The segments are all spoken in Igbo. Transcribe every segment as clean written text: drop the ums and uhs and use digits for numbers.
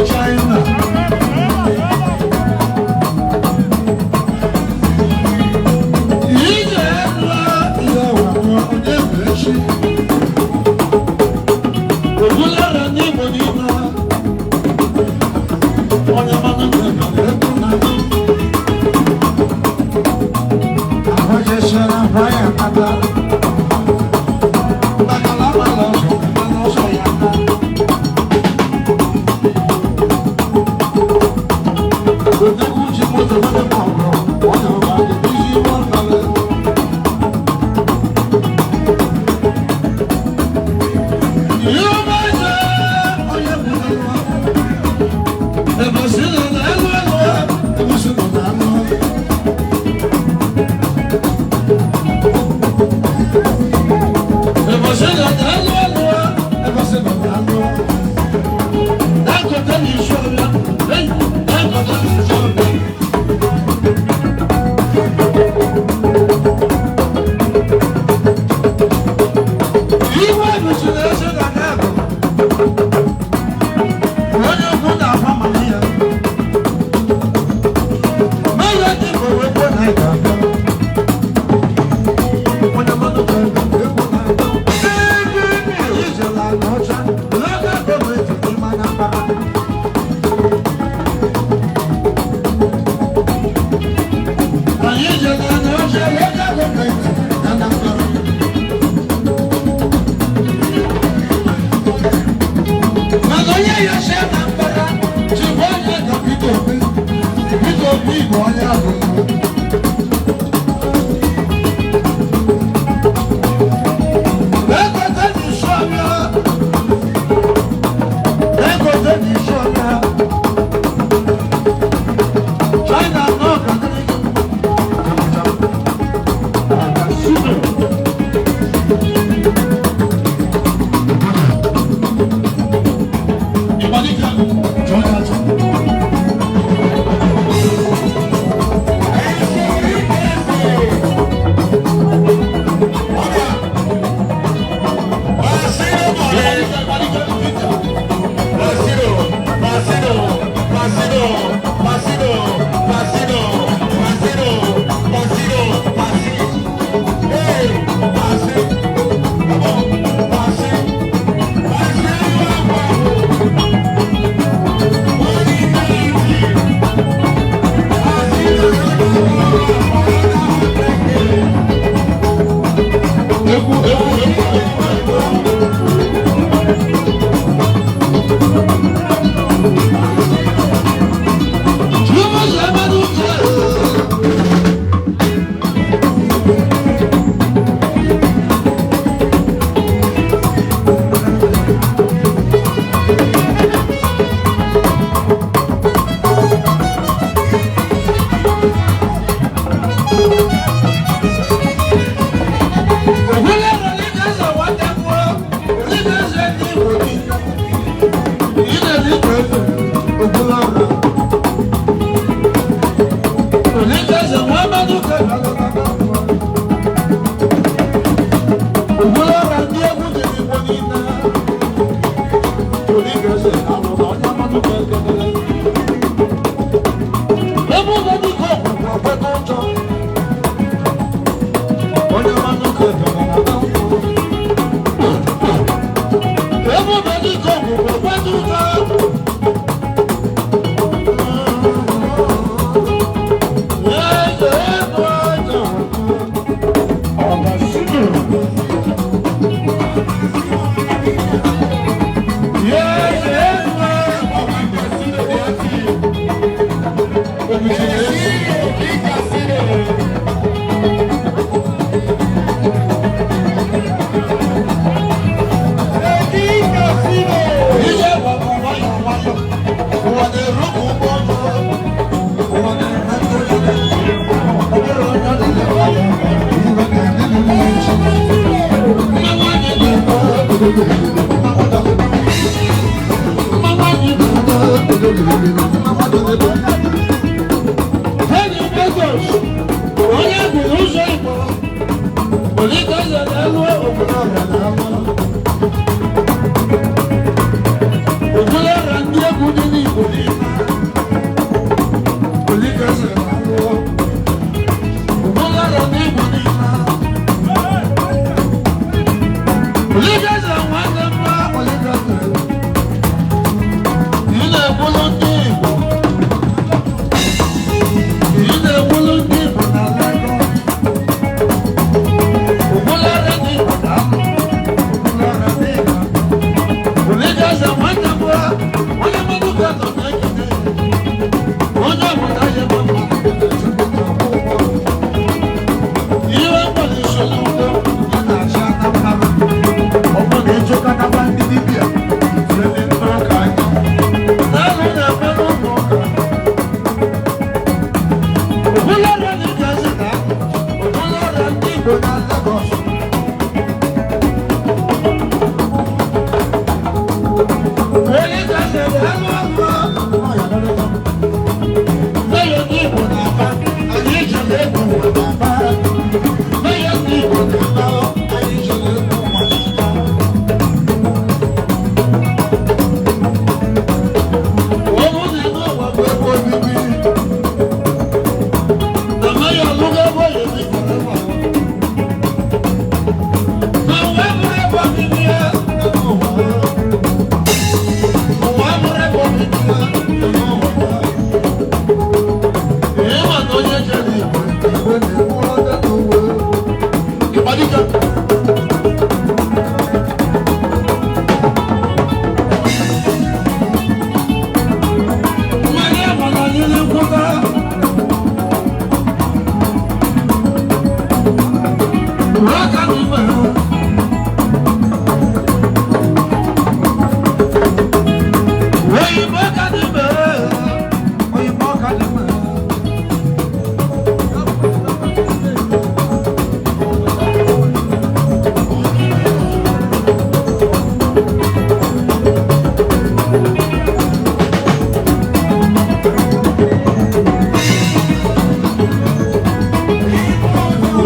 China. Igbo na Lagos. Onye gasịrị anụ anụ ọya lọlọlọ. Onye ndị Igbo na-aba, anyị jere egwu ụwa na-aba. Onye ndị Igbo na-aba, anyị jere egwu ụwa na-aba. Ọmụ na-eme ụwa bụ ebe obibi. Na mmadụ ọlụgo ebe ọ ga-ebi forever. Ma ụwa bụrụ ebe obibi ya n'ụwa. Ụwa bụrụ ebe obibi ya n'ụwa. Ịma na onye jere igwe, igwe na-egbu onye n'uwe. Ịgbalịka. Mmanya agbala niile nkwụta. Aka na ime ha. Oyinbo ka ni mẹ́, oyinbo ka ni mẹ́.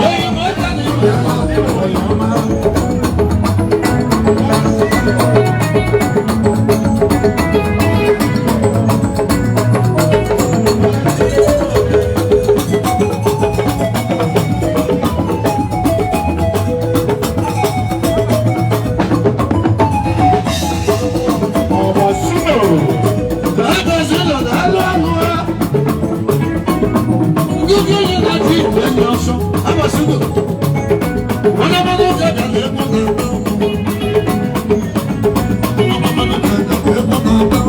Oyinbo ka ni mẹ́, oyinbo ma. Ọbasino. Dàgbà dàlú àlùwà. Ngúgú yìí náà ti ìwé ní ọ̀ṣọ́. Abàṣúgbò. Wọ́n náà bá ló gàdá lé mú náà. Wọ́n bá ló gàdá lé mú náà.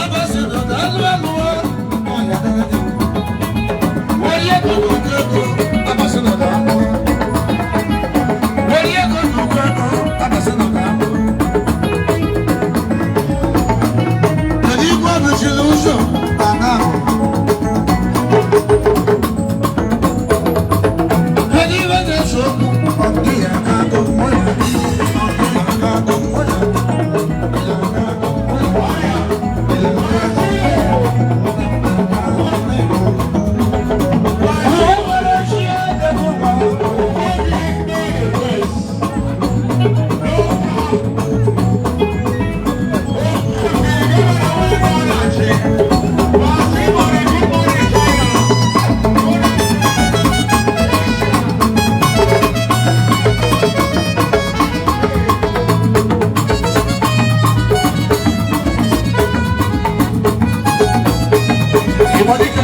Abàṣúgbò dàlú àlùwà. Wọ́n yẹ kó ló gàdá. Abàṣúgbò dàlú. Wọ́n yẹ kó ló gàdá. Abàṣúgbò dàlú. Kedu igwe mechiri ụzọ ana ahụ? Kedu ibe na-ese okwu? Ọ dị ya aka akọ mmụọ ya. Ọ dị ya aka akọ mmụọ ya. Ọ dị ya aka akọ mmụọ ya. Ọ dị ya aka akọ mmụọ ya. Onye nwere chi ya edebe ụwa. Ịgbadike.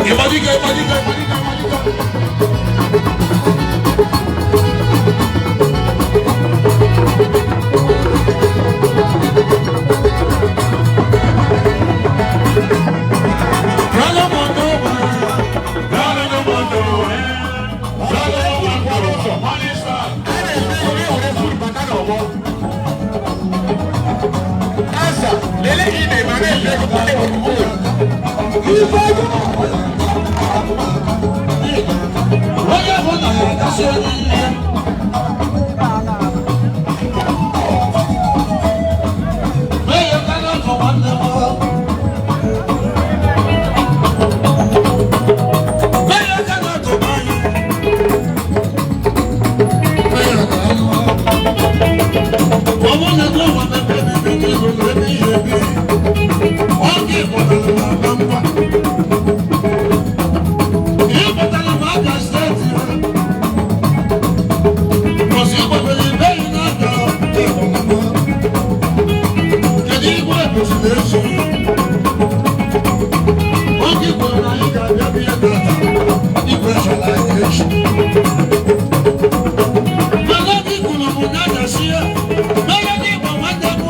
Ịgbadike, ịgbadike, ịgbadike, ịgbadike. Brother Mondo, Brother Mondo, Brother Mondo, onye bụ na ya kasị onye ihe. Mee ya ka n'afọ nwanne m. Mee ya ka n'afọ anyị. Mee ya ka anụ. Ọ bụrụ na ndị ụwa mepere emepe n'elu na ebe ihe ebi, ọ ga-ekpọtara m aba ngwa. Ịkpọtara m Abia steeti ha. Kwụsị ịkpọtara ibe yi n'aka ịhụnanya. Kedu igwe kwụsịrị echi? Oge kwuru na anyị ga-abịa bịa tata, igwe chọrọ anyị echi. Mana oge kwuru bụ na adasi ya, mere ndị Igbo nwanne m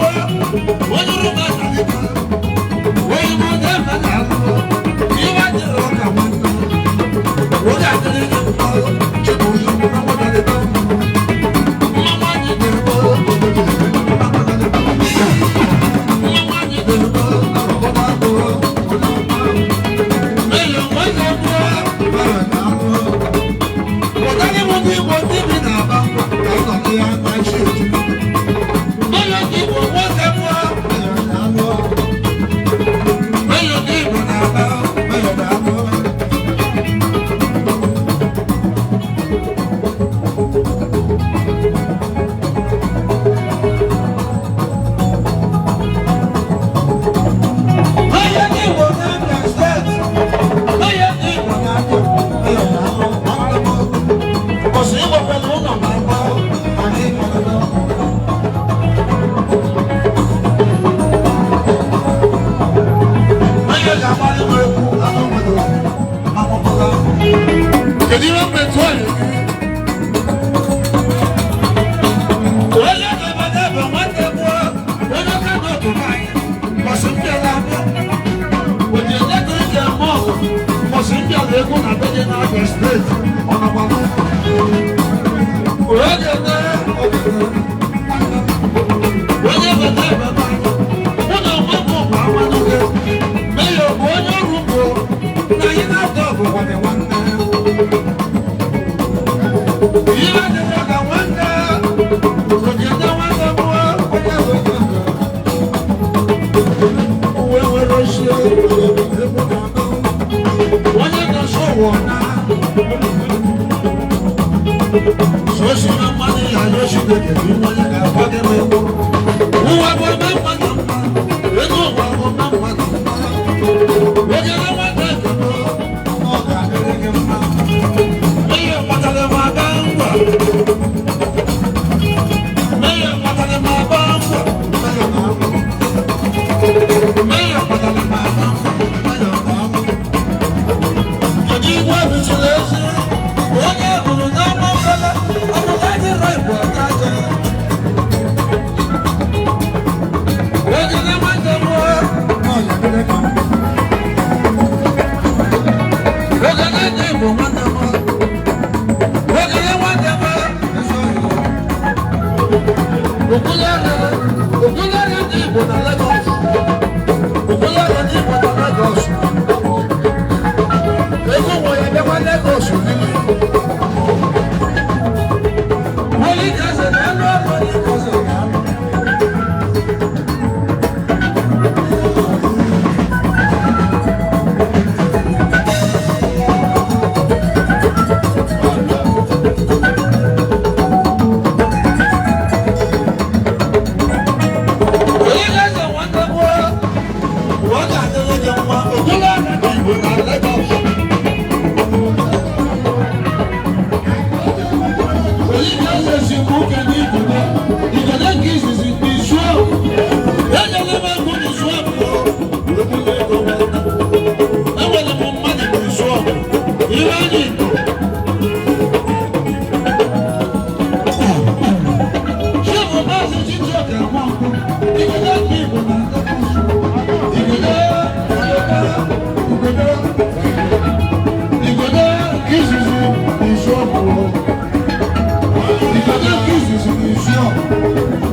Chukwu na be gị n'Abia Steeti, ọ nọkwa n'ụlọ. Oge na onye bata ebe anyị, mụ na onwe m bụ amanụ gị. Meya bụ onye ọrụ ugbo na anyị na-atọ ọbụkwadị nwanne. Ihe dịrị ka nwanne, ogene nwanne m onye bụ uwe nwere osi onye na-asọ ụwa na sosi na mmadụ ya ya Chineke bụ ihe onye ga-agwa gị ma ịnwụrụ. Ụwa bụ ebe mmadụ mma, ego ụwa bụ ebe mmadụ mma. Ogene nwanne nke m, ọ ga-adịrị gị mma. Ihe kpatara m aga ngwa. Ihe kpatara m aga ngwa. Ihe kpatara m aga ngwa. Kedu igwe ebisiri ezi? Onye hụrụ n'ama mfele, ọ bụ ka adịrọ Igbo aka aja. Ogene nwanne m, ọ ya dịrị ka mma. Ogene ndị Igbo nwanne m. Ogene nwanne m, Okwulere ndị Igbo na Lagos. Okwulere ndị Igbo na Lagos. Ego nwe ya bịakwa Lagos niile. Wọlé kẹsẹ̀ lẹ́nu ọ̀pọ̀ ní kẹsẹ̀ lẹ́nu. Wọlé kẹsẹ̀ nwanne m, wọ́n ga-adịrị gị mma. Okwulere ndị Igbo na Lagos. Onye ga-esi m ụka n'igwe igwe nke izizi n'izu ahụ. Enyela m ego n'izu abụọ wee bunye ego m. Enwere m mmadụ n'izu ọbụ. Ihe anyị Igbo. Chibu Maazị Chijioke Nwankwo, igwe nke Igbo na Lagos. Igwe igwe igwe nke izizi n'izu abụọ. Ìgbàgbọ́ kí ìsìsì ní iṣẹ́ ọ̀.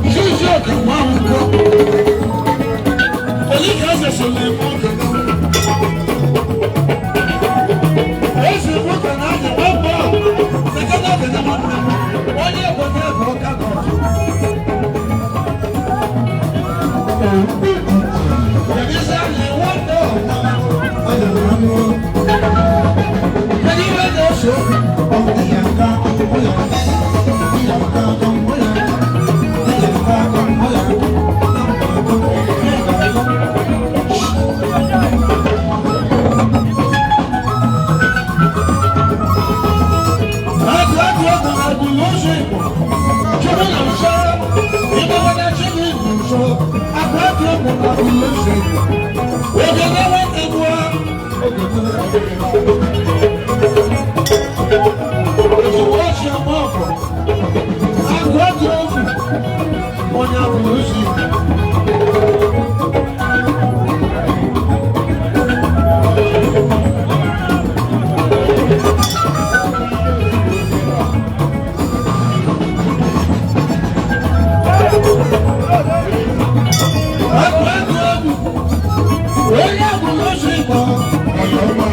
Iṣẹ́ ọ̀kẹ́ wà ń kọ́. Oníkà ṣẹ̀ṣẹ̀ lè mú kẹ̀kẹ́. Ó sì mú kẹ̀kẹ́ àjẹ́ wọ́n bọ̀. Kẹ̀kẹ́ náà kẹ̀kẹ́ máa ń nà mú. Wọ́n ní ẹ̀kọ́ ní ẹ̀kọ́ kákọ̀. Kẹ̀kẹ́ sáà wọ́n bọ̀. Kẹ̀kẹ́ bẹ́ẹ̀ ni ó sọ. Onye abụrụ ozi. Onye abụrụ ozi bụ onye ọma.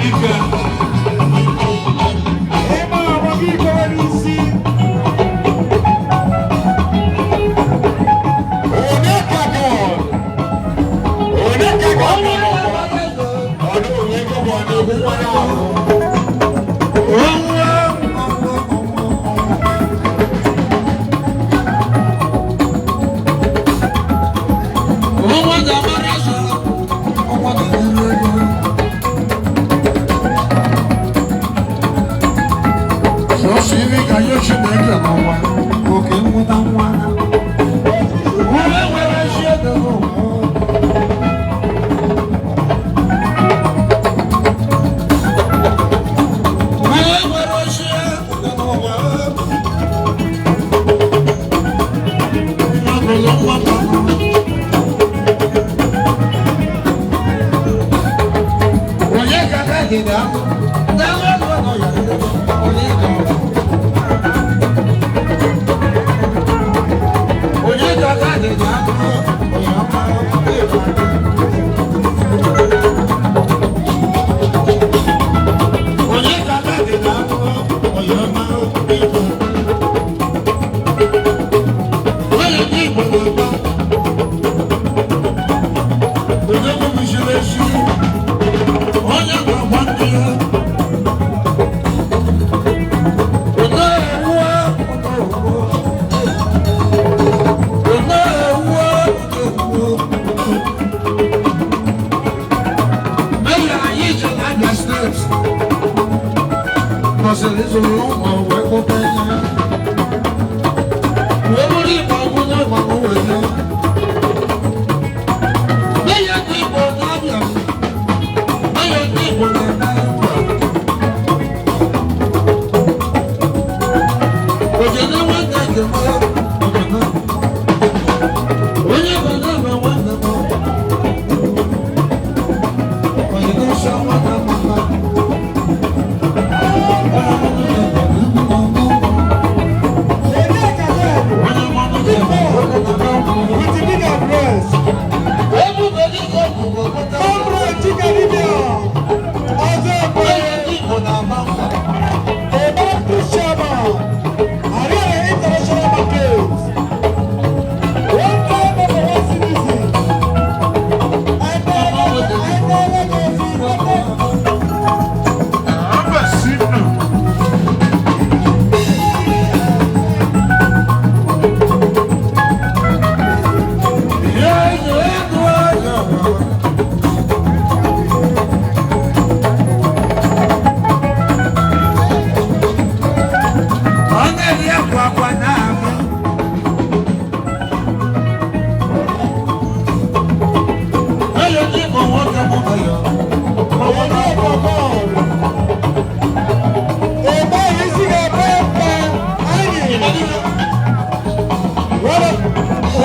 Ike. Na-ayọ Chineke n'ụwa, oke nwụta nwa. Onye nwere ezi ego n'ụwa. Onye nwere ezi ego n'ụwa. Nwa bụrụ nwa mmadụ. Onye ka aka gị ga-abụ? Daalụ ọnụ ọnụ ya, onye ga-abụ? Onye ka aka gị ga-abụ? Onye ọma, onye ga-abụ? Onye ka aka gị ga-abụ? Onye ọma, onye ga-abụ? Onye ndị Igbo na-agba. Onye kwubisiri ezi. Onye ga-agba ndị ya. Onye bụ na nwanne m, onye na-esa nwanne m mma. With the big address. Comrade Chika Dibia. Ọzọ Ekwe. The Baptist Chairman. Ariana International Market. One time of our citizen.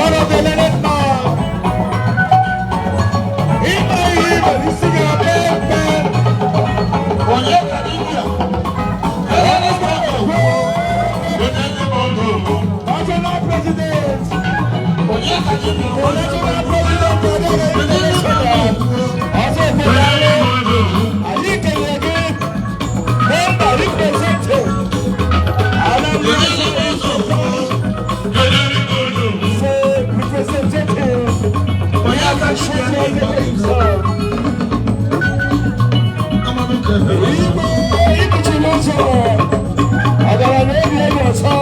One of the learned man. Ịma ihe ịma isi ga-abịa mpe. National President. The National President of the International. Ọzọ Ekwe. Anyị kelere gị. Member representing. Anambra State representative. Igwe ikpuchiri ụzọ. Ọgaranya obi obi ọcha.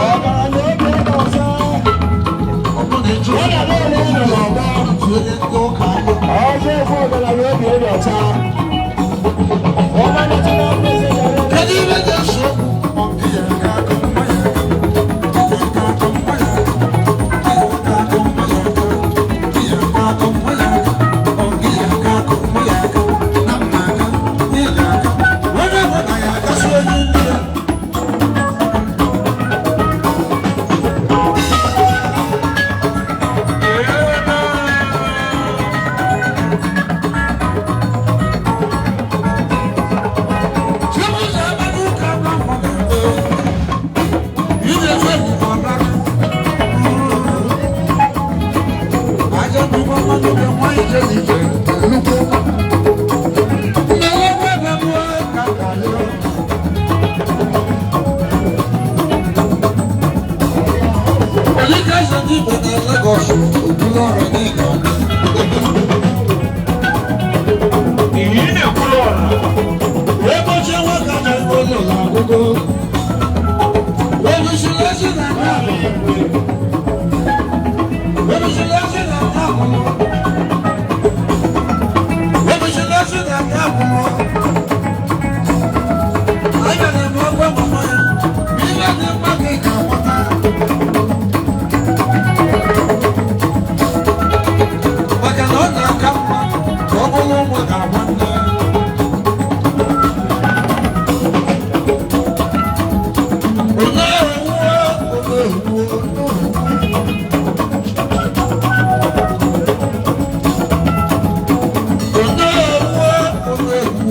Ọgaranya obi obi ọcha. Ya na n'ụlọ ụlọ na-agba. Ọzọ Ekwe ọgaranya obi obi ọcha. Former National President.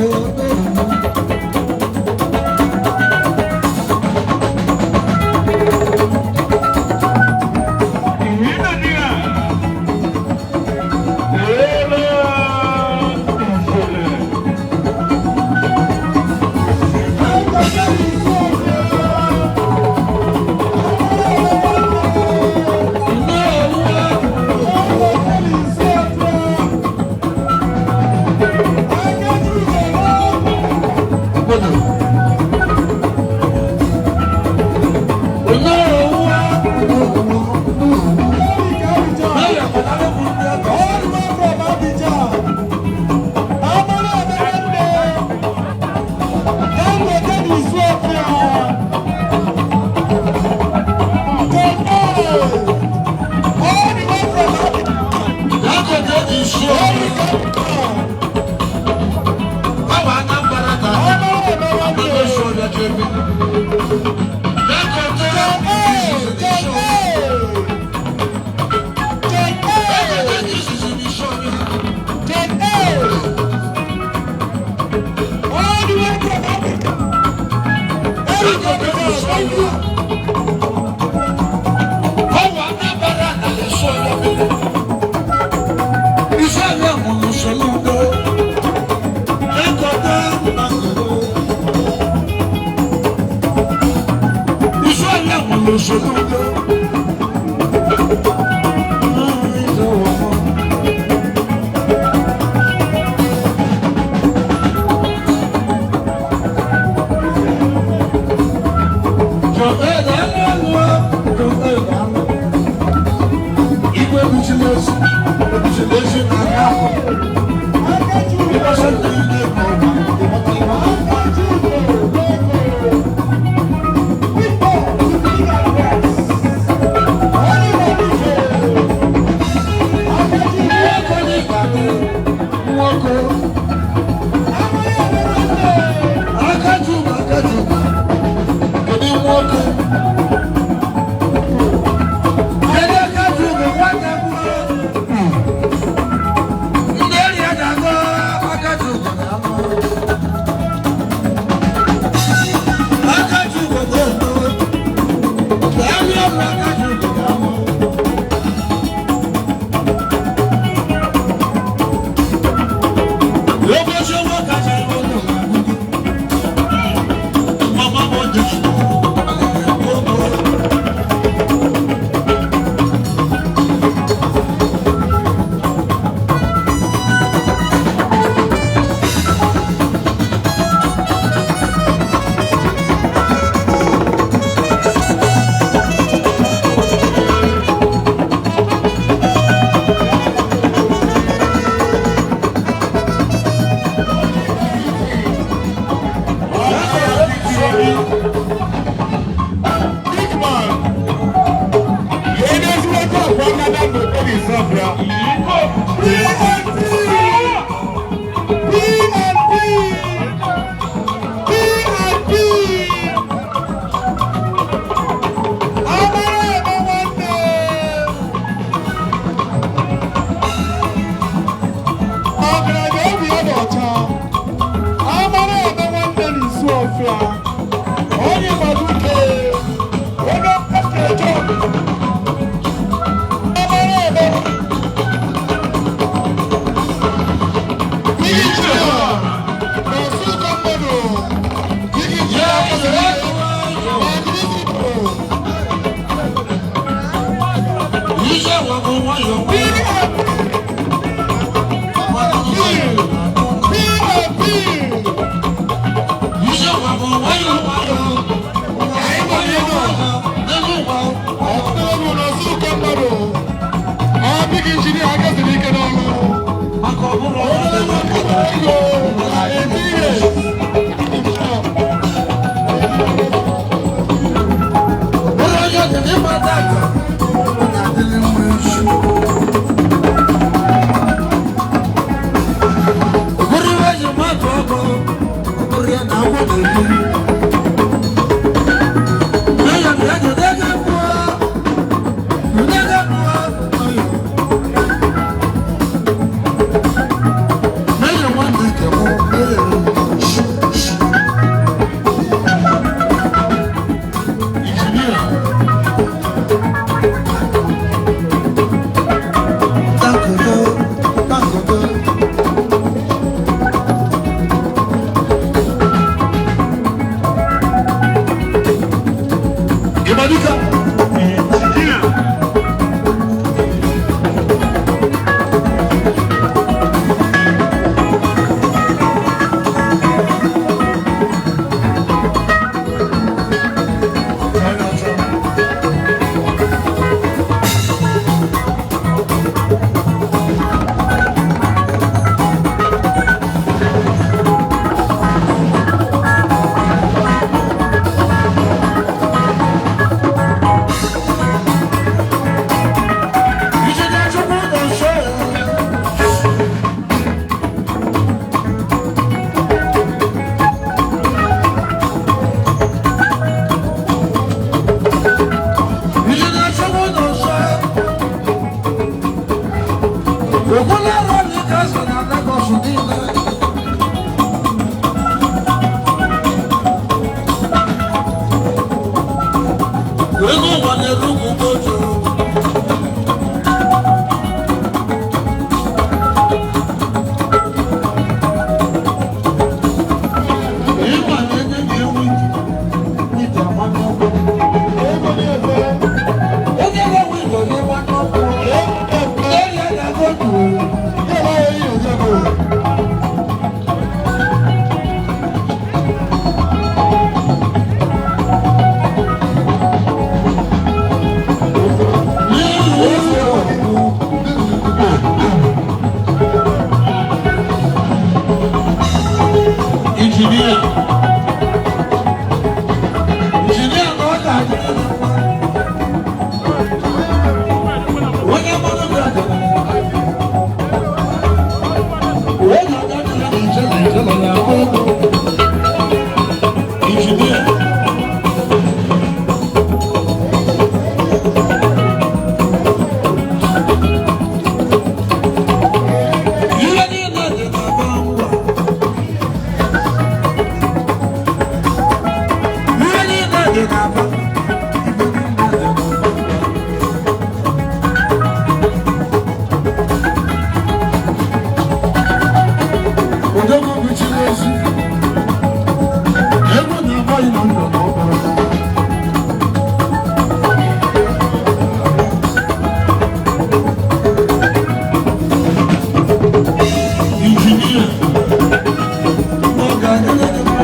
Thank you. Injinia na ọ ga-adịrị gị mma. Onye mmanụ ga-adịrị onye ga-adịrị na ijele ijele ya akụ ego. Injinia. Ihe niile dị n'aba ngwa. Ihe niile dị n'aba. Ihe niile dị n'aba. Odogwu bụ Chigozie. Egwu na-agba ịnọ ndụ na ọbara. Injinia. Ọ ga-adịrị gị mma.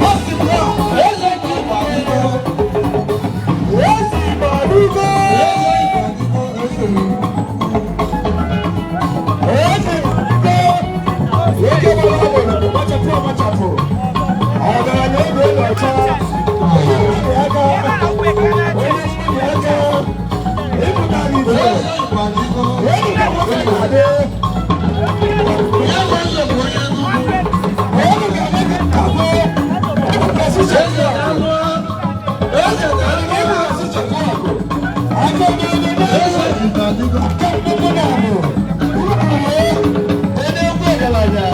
Eze dị Igbo adịgo. Ezi Igbo adịgo. Eze Igbo adịgo, eze Igbo. Ezi Igbo adịgo. Nwoke gbara agboro gbachapụ agbachapụ. Ọgaranya obi dị ọcha. Onye mmadụ aka. Onye mmadụ aka. Ịpụtara ife. Eze Igbo adịgo. Enyi ka nwoke na-adị. Ya bụ eze bụ onye Enugu. Enyi ka nwoke na-abụ. Ịpụtasị Eze chekwa akụ. na-alụ. Eze na-alụ. Ịpụtasị chekwa akụ. Aka n'ebe n'ebe. Eze Igbo adịgo. Aka mkpụkpụ na-abụ. Onye egwu ọgaranya.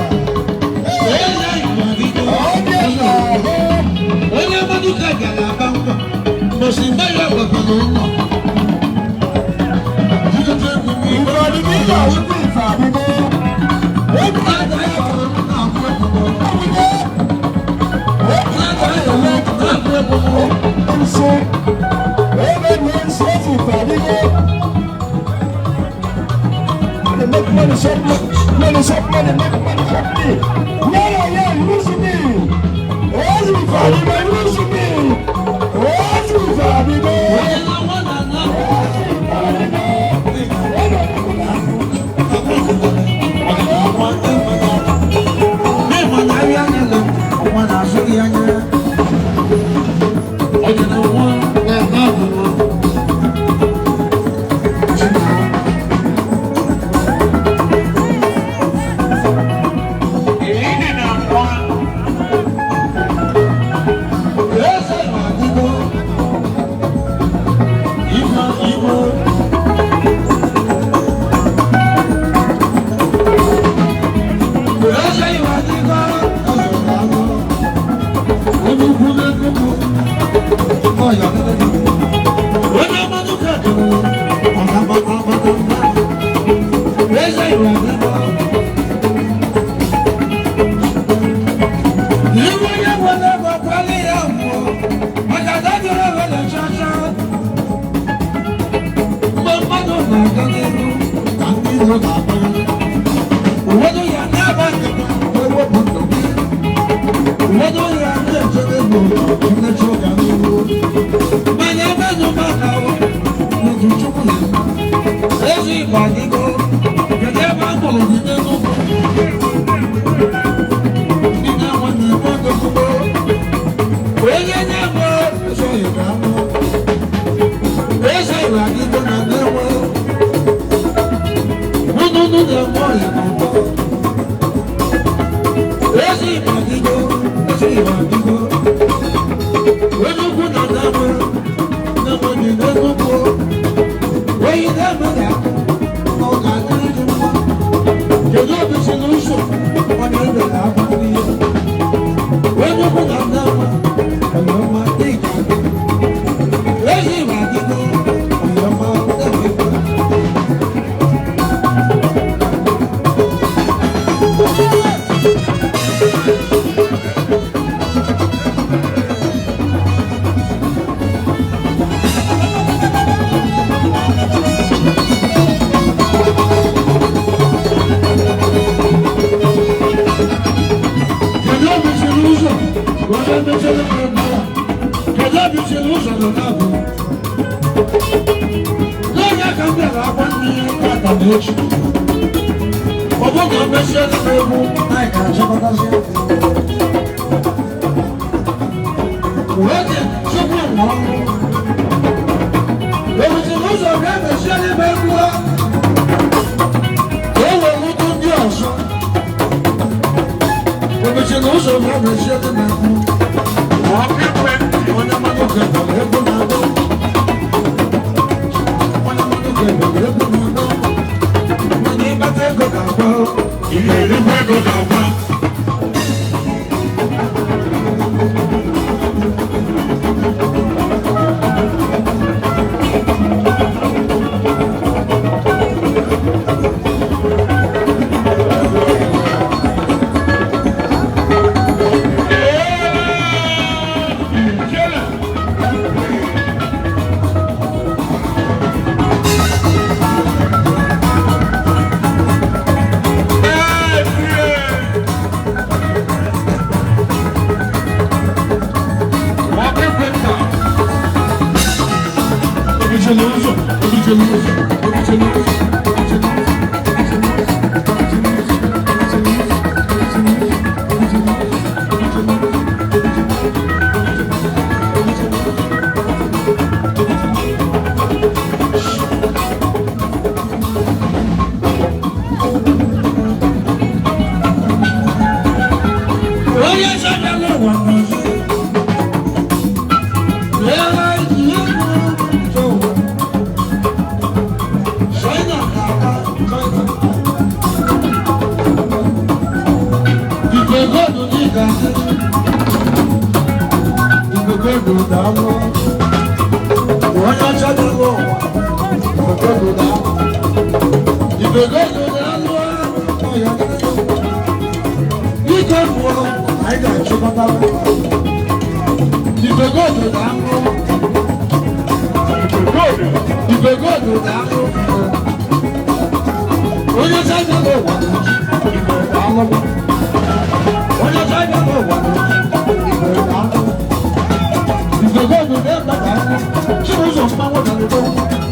Eze Igbo adịgo. Onye na-ahụ. Onye mmadụ ka gara aba ngwa. Mbọsị mgbe ya gbakwara ụlọ. Jikọta egwu m Igbo adịgo ị ga-ahụkwa ife adịgo. Egwu Na-ada ya fọrọ m na-agụ egwu m. adịgo. Na-ada ya fọrọ m na-agụ egwu m. Nso. Ebe dị nso ezi ife adịgo. Money make money shop money shop money make money shop me. Yeah, yeah, use me. Ezi ife adịgo use me. Ezi ife adịgo. Onye na-nwa na-ana. Ezi ife adịgo. Ebe dị Ụfọdụ ya na-aba nkata ewepụ ndụ gị. Ụfọdụ ya na-echebe ego mmechi ụka n'ihu. Mana ebe nụ maka n'otu Chukwu na-eme. Ezi Igbo adịgo, kedu ebe a mụrụ gị n'Enugu? Ndị na-enwe na-eme odogwu. Onye na-enwe eze Igbo anụ. Eze Igbo adịgo na na-enwe. Unu na-enwe ọya n'ụtọ. Eze Igbo adịgo, eze Igbo adịgo. Enugwu na na-enwe, na-enwe dị n'Enugwu. Onye na-enwe ga-akụ, ọ ga-adịrị gị mma. Kedu obi si n'ụzọ ọ na-ebe na-agba n'ihe? Enugwu na na-enwe, ọyọma dị ga-adị. Eze Igbo adịgo, ọyọma na-enwe. ka na-echi. Ọ bụrụ na mmesi elu egwu, anyị ga-achọkọtazi. Oge tupu m ọnwụ, ebuturu ụzọ ga-emesi n'ime egwu a, ka e wee nwute ndị ọzọ. Ebuturu ụzọ ga-emesi n'ime egwu. Onye mmadụ ga-ebere egwu na-adọ. Onye mmadụ ga-ebere egwu na-adọ. Mana ịkpata ego ga-agwa. Ị ga-erikwa ego ga-agwa. Onye nzọbịa n'ụwa n'ọzọ. Onye sábà lọ wà lójú ìbò àwọn onye sábà lọ wà lójú ìbò àwọn ìgbòho ní bàbá tí ó sọ fún àwọn ọ̀dọ́.